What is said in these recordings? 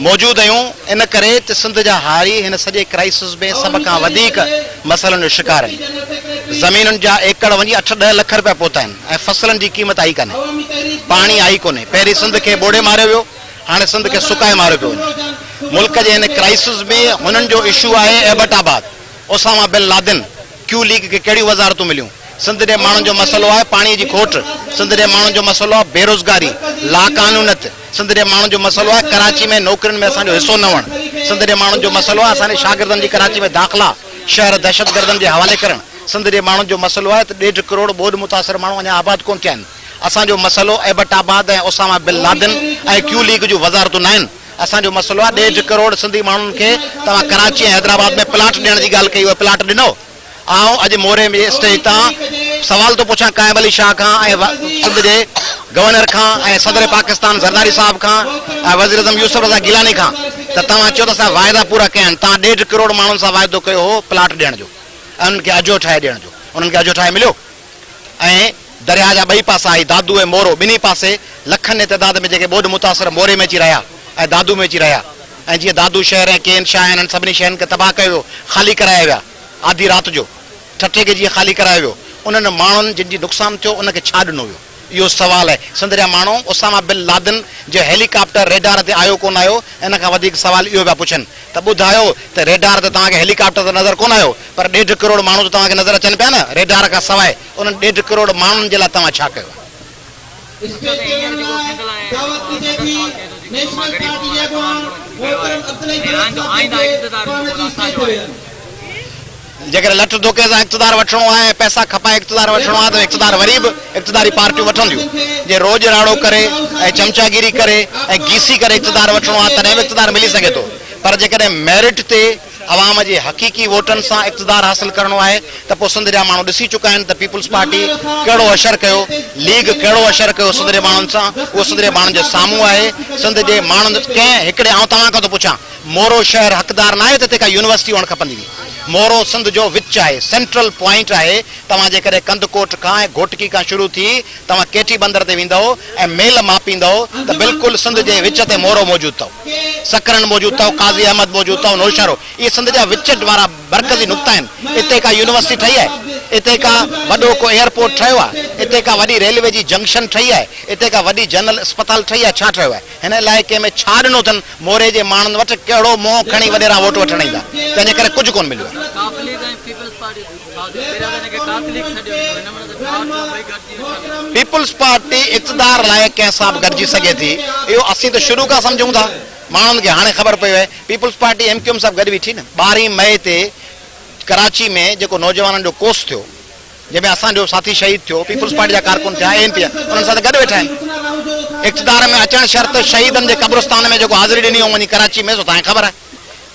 موجود آهيون ان ڪري ته سنڌ جا هاري هن سڄي ڪرائسس ۾ سڀ کان وڌيڪ مسئلن جو شڪار آهن. زمينن جا ايڪڙ وڃي اٺ ڏهه لک رپيا پهتا آهن ۽ فصلن جي قيمت آئي ڪانهي. پاڻي آئي ڪونهي. پهرين سنڌ کي ٻوڙي ماريو ويو، هاڻي سنڌ کي سڪائي ماريو پيو وڃي. ملڪ جي هن ڪرائسس ۾ هنن جو اشو آهي Abbottabad, Osama bin Laden, Q league کي ڪهڙيون وزارتون مليون؟ سنڌ جي ماڻهن جو مسئلو آهي پاڻي جي کوٽ، سنڌ جي ماڻهن جو مسئلو آهي بيروزگاري، لاقانونيت، سنڌ جي ماڻهن جو مسئلو آهي ڪراچي ۾ نوڪرين ۾ اسان جو حصو نه هئڻ، سنڌ جي ماڻهن جو مسئلو آهي اسان جي شاگردن جي ڪراچي ۾ داخلا شهر دهشتگردن جي حوالي ڪرڻ، سنڌ جي ماڻهن جو مسئلو آهي ته ڏيڍ ڪروڙ ٻوڏ متاثر ماڻهو اڃا آباد ڪونه ٿيا آهن، اسان جو مسئلو Abbottabad ۽ Osama bin Laden ۽ Q league جون وزارتون ناهن. اسان جو مسئلو آهي ڏيڍ ڪروڙ سنڌي ماڻهن کي توهان ڪراچي ۽ حيدرآباد ۾ پلاٽ ڏيڻ جي ڳالهه ڪئي اهي پلاٽ ڏنو؟ آئون اڄ موري جي اسٽيج تان سوال ٿو پڇان قائم علي شاهه کان ۽ سنڌ جي گورنر کان ۽ صدر پاڪستان زرداري صاحب کان ۽ وزيراعظم يوسف رضا گيلاني کان ته توهان چيو ته اسان واعدا پورا ڪيا آهن توهان ڏيڍ ڪروڙ ماڻهن سان واعدو ڪيو هو پلاٽ ڏيڻ جو ۽ انهن کي اجهو ٺاهي ڏيڻ جو انهن کي اجهو ٺاهي مليو؟ ۽ درياهه جا ٻئي پاسا هي دادو ۽ مورو ٻنهي پاسي لکن جي تعداد ۾ جيڪي ٻوڏ متاثر موري ۾ اچي رهيا ۽ دادو ۾ اچي رهيا ۽ جيئن دادو شهر ۽ ڪين شاهه ۽ انهن سڀني شهرن کي تباهه ڪيو ويو خالي ڪرايا ويا آڌي رات جو ٺٽي کي جيئن خالي ڪرايو ويو انهن ماڻهن جن جي نقصان ٿيو ان کي ڇا ڏنو ويو اهو سوال آهي سنڌ جا ماڻهو اساما بن لادن جو هيلي ڪاپٽر ريڊار تي آيو ڪونه آيو ان کان وڌيڪ سوال اهو پيا پڇن ته ٻڌايو ته ريڊار تي توهان کي هيلي ڪاپٽر ته نظر ڪونه آيو پر ڏيڍ ڪروڙ ماڻهو ته توهان کي نظر اچن پيا نه، ريڊار کان سواء انهن ڏيڍ ڪروڙ ماڻهن جي لاء توهان ڇا ڪيو آهي؟ جيڪڏهن لٺ ڌوڪي سان اقتدار وٺڻو آهي ۽ پئسا کپائي اقتدار وٺڻو آهي ته اقتدار وري به اقتداري پارٽيون وٺنديون. جي روڄ راڙو ڪري ۽ چمچاگيري ڪري ۽ گيسي ڪري اقتدار وٺڻو آهي تڏهن به اقتدار ملي سگهي ٿو پر جيڪڏهن ميرٽ تي عوام جي حقيقي ووٽن سان اقتدار حاصل ڪرڻو آهي ته پوء سنڌ جا ماڻهو ڏسي چڪا آهن ته پيپلز پارٽي ڪهڙو حشر ڪيو، ليگ ڪهڙو حشر ڪيو سنڌ جي ماڻهن سان، اهو سنڌ جي ماڻهن جي سامهون آهي، سنڌ جي ماڻهن ڪنهن هڪڙي آئون توهان کان ٿو پڇان مورو شهر حقدار ناهي ته هتي ڪا يونيورسٽي هئڻ کپندي هئي، مورو سنڌ جو وچ آهي، سينٽرل پوائنٽ آهي، توهان جيڪڏهن ڪنڌڪوٽ کان ۽ گهوٽڪي کان شروع ٿي توهان ڪيٽي بندر تي ويندؤ ۽ ميل ماپيندؤ ته بلڪل سنڌ جي وچ تي مورو موجود اٿئو. سڪرنڊ موجود اٿئو، قاضي احمد موجود اٿئو، نوشهرو، اهي سنڌ جا وچ وارا مرڪزي نقطا آهن. اتي ڪا يونيورسٽي ٺهي آهي؟ اتي ڪا وڏو ڪو ايئرپورٽ ٺهيو آهي؟ اتي ڪا وڏي ريلوي جي جنڪشن ٺهي آهي؟ اتي ڪا وڏي جنرل اسپتال ٺهي آهي؟ ڇا ٺهيو آهي؟ هن علائقي ۾ ڇا ڏنو اٿن؟ موري جي ماڻهن وٽ ڪهڙو منهن کڻي وڏيرا ووٽ وٺڻ ايندا؟ تنهن جي ڪري ڪجهه ڪونه مليو آهي. پيپلز پارٽي اقتدار لاء ڪنهن سان به گڏجي سگهي ٿي، اهو اسين ته شروع کان سمجهون ٿا، ماڻهن کي هاڻي خبر پئي آهي، peoples party M Q M سان به گڏ ويٺي نه، ٻارهين مئي تي ڪراچي ۾ جيڪو نوجوانن جو ڪوس ٿيو، جنهن ۾ اسان جو ساٿي شهيد ٿيو، پيپلز پارٽي جا ڪارڪن ٿيا، اي اين پي انهن سان ته گڏ ويٺا آهن، اقتدار ۾ اچڻ شرط شهيدن جي قبرستان ۾ جيڪو حاضري ڏني هئون وڃي ڪراچي ۾ سو توهان کي خبر آهي،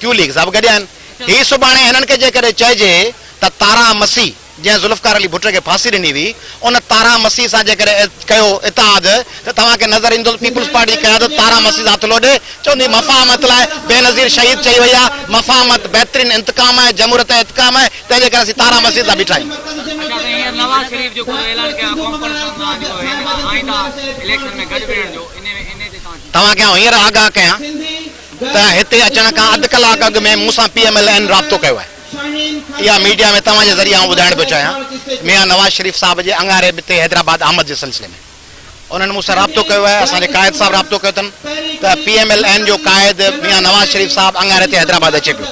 ڪيو ليگ سان به گڏيا آهن، هي سڀاڻي هنن کي جيڪڏهن چئجي ته تارا مسيح جنهن ذوالفقار علي ڀٽي کي ڦاسي ڏني هئي، ان تارا مسيح سان جيڪڏهن ڪيو اتحاد ته توهان کي نظر ايندو ته پيپلز پارٽي جي قيادت تارا مسيح سان هٿ لوڏي چوندي مفاهمت لاء بينظير شهيد چئي وئي آهي، مفاهمت بهترين انتقام آهي، جمهوريت جو انتقام آهي، تنهن جي ڪري اسين تارا مسيح سان بيٺا آهيون. اڇا سائين هينئر نواز شريف جيڪو اعلان ڪيو آهي قومپرستن سان جيڪو هن آئنده اليڪشن ۾ گڏ ويهڻ جو انهي ۾ انهي تي توهان توهان کي آئون هينئر آگاهه ڪيان ته هتي اچڻ کان اڌ ڪلاڪ اڳ ۾ مون سان پي ايم ايل اين رابطو ڪيو آهي. اها ميڊيا ۾ توهان جي ذريعي آئون ٻڌائڻ پيو چاهيان ميان نواز شريف صاحب جي اڱاري تي حيدرآباد آمد جي سلسلي ۾ انهن مون سان رابطو ڪيو آهي اسان جي قائد صاحب رابطو ڪيو اٿن ته پي ايم ايل اين جو قائد ميان نواز شريف صاحب اڱاري تي حيدرآباد اچي پيو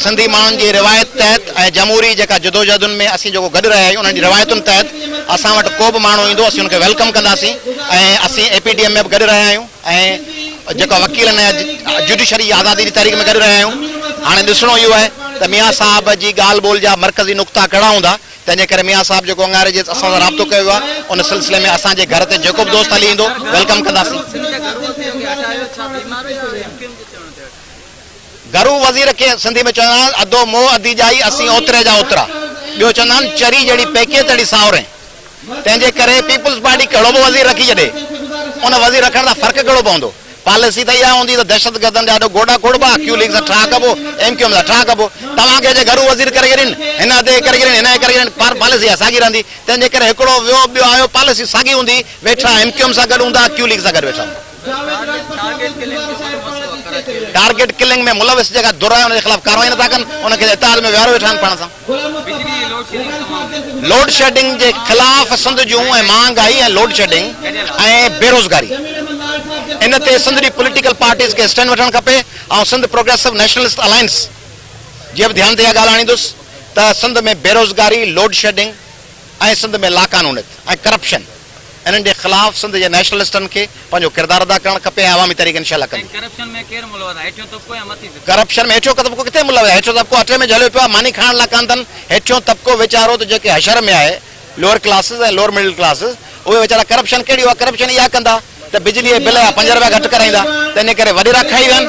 سنڌي ماڻهن جي روايت تحت ۽ جمهوري جيڪا جدوجهدن ۾ اسين جيڪو گڏ رهيا آهيون انهن جي روايتن تحت اسان وٽ ڪو به ماڻهو ايندو اسين ان کي welcome ڪنداسين ۽ اسين اي پي ڊي ايم ۾ به گڏ رهيا آهيون ۽ جيڪا وڪيلن ۽ جوڊيشري جي آزادي جي تحريڪ ۾ گڏ رهيا آهيون. هاڻي ڏسڻو اهو آهي ته ميان صاحب جي ڳالهه ٻولهه جا مرڪزي نقطا ڪهڙا هوندا، تنهن جي ڪري ميان صاحب جيڪو اڱاري جي اسان سان رابطو ڪيو ويو آهي ان سلسلي ۾ اسان جي گهر تي جيڪو به دوست هلي ايندو welcome ڪنداسين. گهرو وزير کي سنڌي ۾ چوندا آهن اڌو موهه اڌي ڄائي اسين اوتري جا اوترا. ٻيو چوندا آهن چري جهڙي پيڪي تهڙي ساهورين. تنهن جي ڪري پيپلز پارٽي ڪهڙو به وزير رکي ڇڏي ان وزير رکڻ سان فرق ڪهڙو پوندو. پاليسي ته اها هوندي ته دهشتگردن جا اڏو گوڏا کوڙبا، ڪيو ليگ سان ٺاهه ڪبو، ايم ڪيو ايم سان ٺاهه ڪبو. توهان کي جي گهرو وزير ڪري ڇڏين، هن عهدي کي ڪري ڇڏين، هن کي ڪري ڇڏين پر پاليسي اها ساڳي رهندي. تنهن جي ڪري هڪڙو ويو ٻيو آيو پاليسي ساڳي هوندي، ويٺا ايم ڪيو ايم سان گڏ هوندا، ڪيو ليگ سان گڏ ويٺا هوندا. ٽارگيٽ ڪلنگ ۾ ملوث جيڪا ڌر آهي ان جي خلاف ڪارروائي نٿا ڪن، ان کي اتحاد ۾ ويهاريو ويٺا آهن پاڻ سان. لوڊشيڊنگ جي خلاف سنڌ جون ۽ مهانگائي ۽ لوڊشيڊنگ ۽ بيروزگاري ان تي سنڌ جي پوليٽيڪل پارٽيز کي اسٽينڊ وٺڻ کپي. آئون سنڌ پروگريسو نيشنلسٽ الائنس جي به ڌيان تي اها ڳالهه آڻيندس ته سنڌ ۾ بيروزگاري، لوڊشيڊنگ ۽ سنڌ ۾ لاقانونيت ۽ ڪرپشن انهن جي خلاف سنڌ جي نيشنلسٽن کي پنهنجو ڪردار ادا ڪرڻ کپي ۽ عوامي تحريڪ انشاء الله ڪندي. ڪرپشن ۾ ڪير ملوث آهي هيٺيون طبقو يا مٿين طبقو؟ ڪرپشن ۾ هيٺيون طبقو ڪٿي ملوث آهي؟ هيٺيون طبقو اٽي ۾ جهليو پيو آهي، ماني کائڻ لاء ڪانه اٿن، هيٺيون طبقو ويچارو ته جيڪي حشر ۾ آهي، lower classes ۽ lower middle classes, اهي ويچارا ڪرپشن ڪهڙي اها ڪرپشن اها ڪندا ته بجلي جي بل جا پنج رپيا گهٽ ڪرائيندا ته ان ڪري وڏيرا کائي ويا آهن،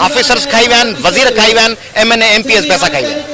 آفيسرز کائي ويا آهن، وزير کائي ويا آهن، M N A, M P As پئسا کائي ويا آهن.